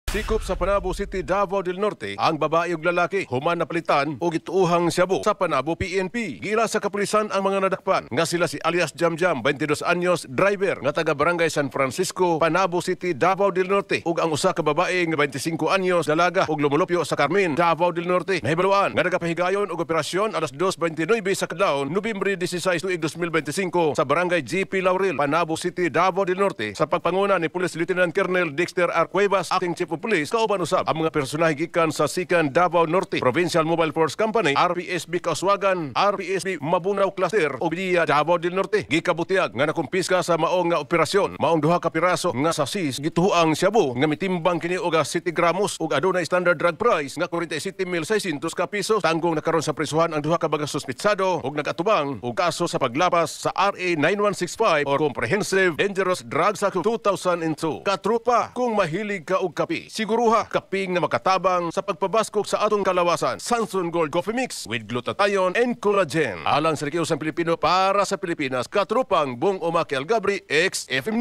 Sikop sa Panabo City, Davao del Norte, ang babae ug lalaki human napalitan og gituohang shabu sa Panabo PNP. Giila sa kapulisan ang mga nadakpan nga sila si alias Jam Jam, 22 anyos, driver nga taga Barangay San Francisco, Panabo City, Davao del Norte, ug ang usa ka babae nga 25 anyos, dalaga ug lumulupyo sa Carmen, Davao del Norte. Nahibaluan nga nagapahigayon og operasyon alas 2:29 sa kadlawon, Nobyembre 16 tuig 2025 sa Barangay GP Laurel, Panabo City, Davao del Norte sa pagpanguna ni Police Lieutenant Colonel Dexter R. Cuevas, acting Chief of Police, kauban usab ang mga personahe gikan sa Sikan Davao Norte, Provincial Mobile Force Company, RPSB Kauswagan, RPSB Mabunao Cluster ug PDEA Davao del Norte. Gikabutiag nga nakumpiska sa maong nga operasyon maong duha ka piraso nga sasis gituohang shabu nga mitimbang kini og 7 gramos ug adunay standard drug price nga 47,600 ka piso. Tanggong na karon sa prisuhan ang duha ka mga suspitsado ug nagatubang og kaso sa paglapas sa RA 9165 or Comprehensive Dangerous Drugs Act 2002. Katrupa, kung mahilig ka og kape, siguruha kape nga makatabang sa pagpabaskog sa atong kalawasan. Sanson Gold Coffee Mix with glutathione and collagen. Alang sa Likiusang Pilipino para sa Pilipinas, katrupang Bong Umaki Algabri, XFM.